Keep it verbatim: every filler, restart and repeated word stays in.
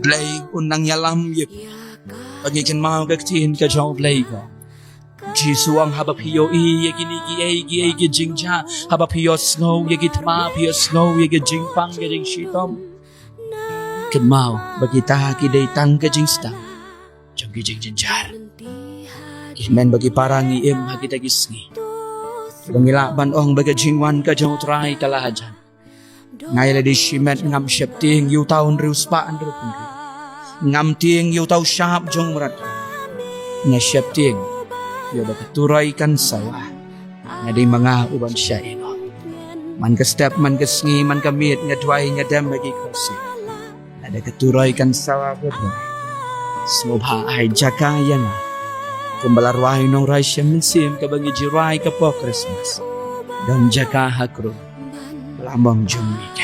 Blei un nang ïalam ïa phi. Ba ngi kynmaw ka ktien ka jong U Blei ka. Jisu u ong haba phi ïohi ïa kine kiei kiei ki jingjia, haba phi ïohsngew ïa ki thma, phi ïohsngew ïa ki jingpang, ki jingshitom, kynmaw ba kita ki dei tang ka jingstad jong ki jingjynjar. Ki hynmen ba ki para, ngi im ha kita ki sngi ba ngi lah ban ong ba ka jingwan ka jong U Trai ka la hajan. Nga ïa lade shimet ngam sheptieng ïa uta u hynriewspah hynriewphew hynriew. Ngam tieng ïa uta u shap jong u mrad. Nga sheptieng ïa uba ka turoi kan sawa. Nga dei ma nga uban shah ïehnoh. Man ka step, man ka sngi, man ka miet, nga duwai, nga dem ha ki khohsiew. Lada ka turoi kan sawa bad nga, sngewbha ai jaka ïa nga. Kumba la rwai u nongrwai shem mynsiem kaba ngi ju rwai ka por Khristmas. Don jaka ha krung la mong jong ngi.